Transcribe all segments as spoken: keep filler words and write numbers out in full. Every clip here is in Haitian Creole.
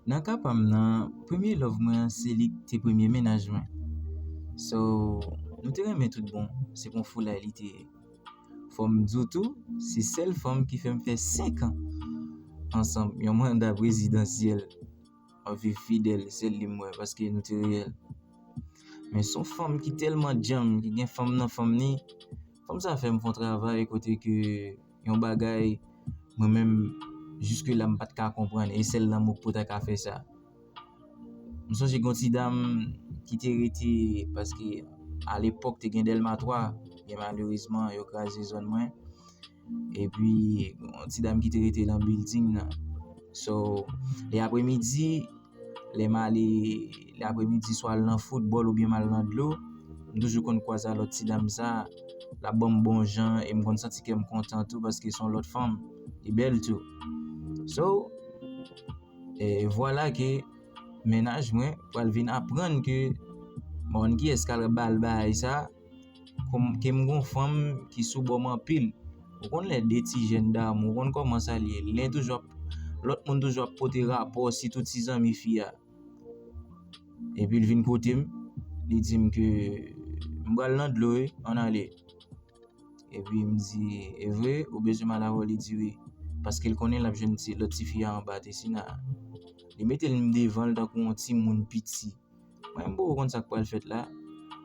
Nan ka pa m nan, premye love mwen an, se li k te premye mennaj mwen. So, nou te renmen tout bon, se pou foulay li te ye. Fò m di w tou, se sèl fanm ki fè m fè senk an ansanm, yon manda prezidansyèl. M ap viv fidèl, sèl li m wè, paske nou te reyèl. Men se yon fanm ki tèlman djanm, ki gen fanm nan fanm ni. Fanm sa fè m fè yon travay kote ke yon bagay, mwen menm, jiske la m pa t ka konprann, e sèl lanmou k pou ta ka fè sa. M sonje gen yon ti dam ki te rete, paske alepòk te gen Dèlma twa, men malerezman, yo kraze zòn mwen. Epi, yon ti dam ki te rete nan bilding nan. So, lè apremidi, lè m ale, lè apremidi, swa al nan foutbòl oubyen m al nan dlo, m toujou konn kwaze a lòt ti dam sa, l ap ban m bon jan, e m konn santi kè m kontan tou, paske se yon lòt fanm, li bèl tou. So, e vwala ke mennaj mwen pral vin aprann ke, m pa konn kiyès k al ba l bagay sa, ke m gen yon fanm ki sou bò m anpil. Ou konn lè de ti jèn damou, ou konn kòman sa l ye. Len toujou ap, lòt moun toujou ap pote rapò, sitou ti zanmi fi a. Epi l vin kote m, li di m ke m pral nan dlo wi, ann ale. Epi m di, e vre, ou bezwen m al avè w? Li di wi. Paske l konnen l ap jwenn ti, lòt ti fi a anba, Tessina. Li mete l devan l tankou yon timoun piti. Mwen, m poko konn sa k pral fèt la.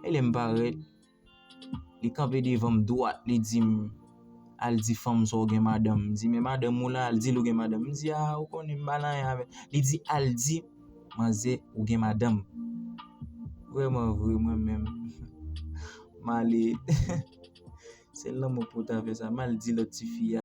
E lè m parèt, li kanpe devan m dwat, li di m, al di fanm sa w gen madanm. M di, men madanm ou la, al di l ou gen madanm. M di, a, ou konnen m pa nan anyen avè l. Li di, al di manzè ou gen madanm. Vrèman vre, mwen menm, m ale. Se lanmou pou ta fè sa. M al di lòt ti fi a.